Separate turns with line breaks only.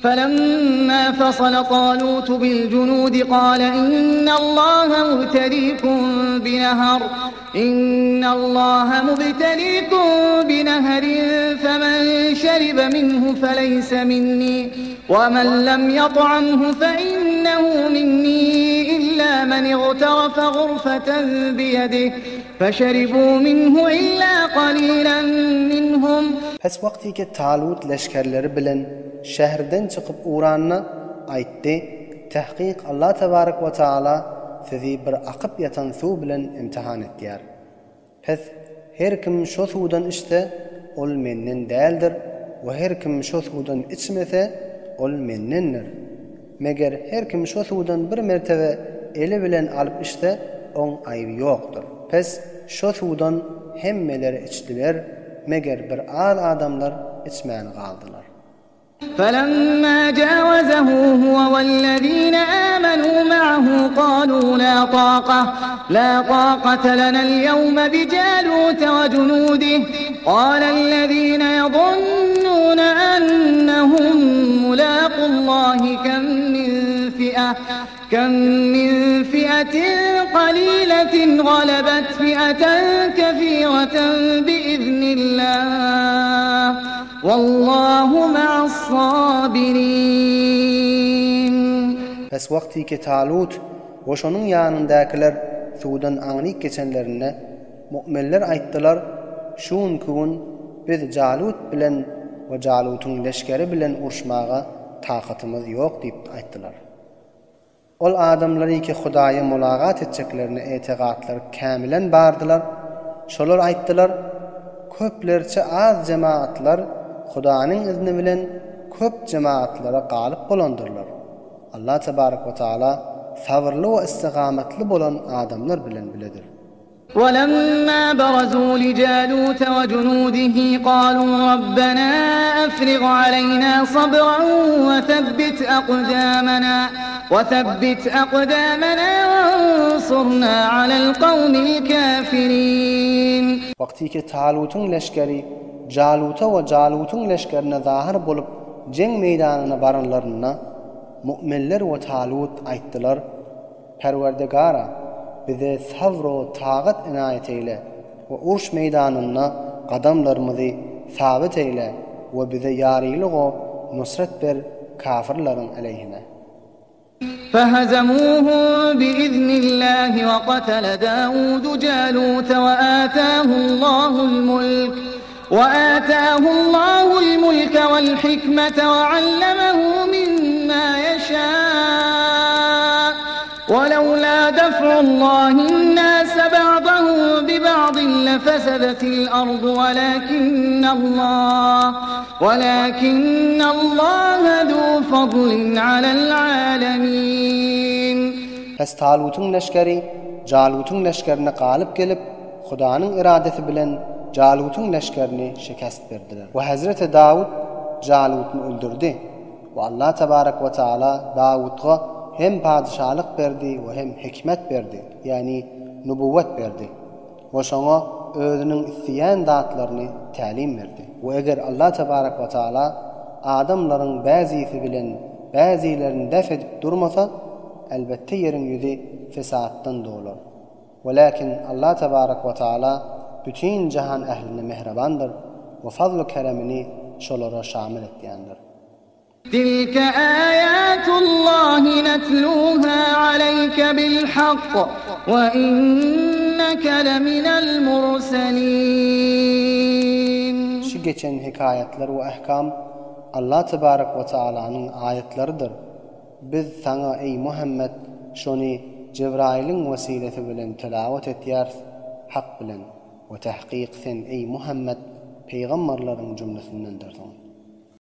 فلما فصل طالوت بالجنود قال إن الله مبتليكم بنهر إن الله مبتليكم بنهر فمن شرب منه فليس مني ومن لم يطعمه فإنه مني إلا من اغترف غرفة بيده فشربوا منه إلا قليلا منهم.
Pes wagtyky Talut leşgerleri bilen şäherden çykyp ugranda, aýtdy, Tahkyk Allah tebarek we taala sizi bir akyp ýatan suw bilen imtihan etýär. Pes her kim şo suwdan içse, ol menden däldir we her kim şo suwdan içmese, ol mendendir. Meger her kim şo suwdan bir mertebe eli bilen alyp içse, oň aýby ýokdur. Pes şo suwdan hemmeler içdiler, meger bir az adamlar içmän galdylar.
فلما جاوزه هو والذين آمنوا معه قالوا لا طاقة لا طاقة لنا اليوم بجالوت وجنوده قال الذين يظنون أنهم ملاقوا الله كم من فئة كم من فئة قليلة غلبت فئة كثيرة بإذن الله والله مع الصابرين.
Pes wagtyky Talut we şonuň ýanyndakylar suwdan aňryk geçenlerinde, mu'minler aýtdylar, Şu günki gün biz Jalut bilen we Jalutyň leşgeri bilen uruşmaga takatymyz ýok diýip aýtdylar. Ol adamlar iki Hudaýa mulagat etjeklerine etigatlary kämilen bardylar. Şolar aýtdylar, Köplerçe az jemagatlar Hudanyň izni bilen köp jemagatlara galyp bolandyrlar. Allah tebarek we taala sabyrly we istigamatly bolan adamlar bilen biledir.
ولما برزوا لجالوت وجنوده قالوا ربنا أفرغ علينا صبرا وثبت أقدامنا وثبت أقدامنا وانصرنا على القوم الكافرين.
Wagtyky Talutyň leşgeri Jaluta we Jalutyň leşgerine zahyr bolup jeň meýdanyna baranlarynda, mu'minler we Talut aýtdylar, Perwerdigara, bize sabr-u tagat enaýat eýle we uruş meýdanynda gadamlarymyzy sabyt eýle we bize ýarylyg-u nusrat ber kafyrlaryň aleýhine.
فهزموهم بإذن الله وقتل داود جالوت وآتاه الله الملك وآتاه الله الملك والحكمة وعلمه مما يشاء ولولا دفع الله الناس بعضهم ببعض لفسدت الأرض ولكن الله ولكن الله ذو فضل على العالمين.
Pes Talutyň leşgeri Jalutyň leşgerine galyp gelip, Hudanyň iradesi bilen Jalutyň leşgerini şikest berdiler. We hezreti Dawut Jalutyny öldürdi. We Allah tebarek we taala Dawutga hem padyşalyk berdi we hem hikmet berdi, ýagny nubuwwet berdi. We şoňa özüniň isleýän zatlaryny tälim berdi. We eger Allah tebarek we taala adamlaryň bäzisi bilen bäzilerini def edip durmasa, elbetde ýeriň ýüzi fesatdan dolar. Welakin Allah tebarek we taala bütin jahan ähline mähribandyr we fazl-u keremini şolara şamil etýändir.
Tilke aýatullahi netluha aleýke bilhak we inneke leminel murselin.
Şu geçen hekaýatlar we ahkam Allah tebarek we taalanyň aýatlarydyr. Biz saňa, eý, Muhammet, şony Jebraýylyň wesilesi bilen tilawat etýäris, hak bilen, we tahkyk sen, eý, Muhammet, pygamberleriň jümlesindendirsiň.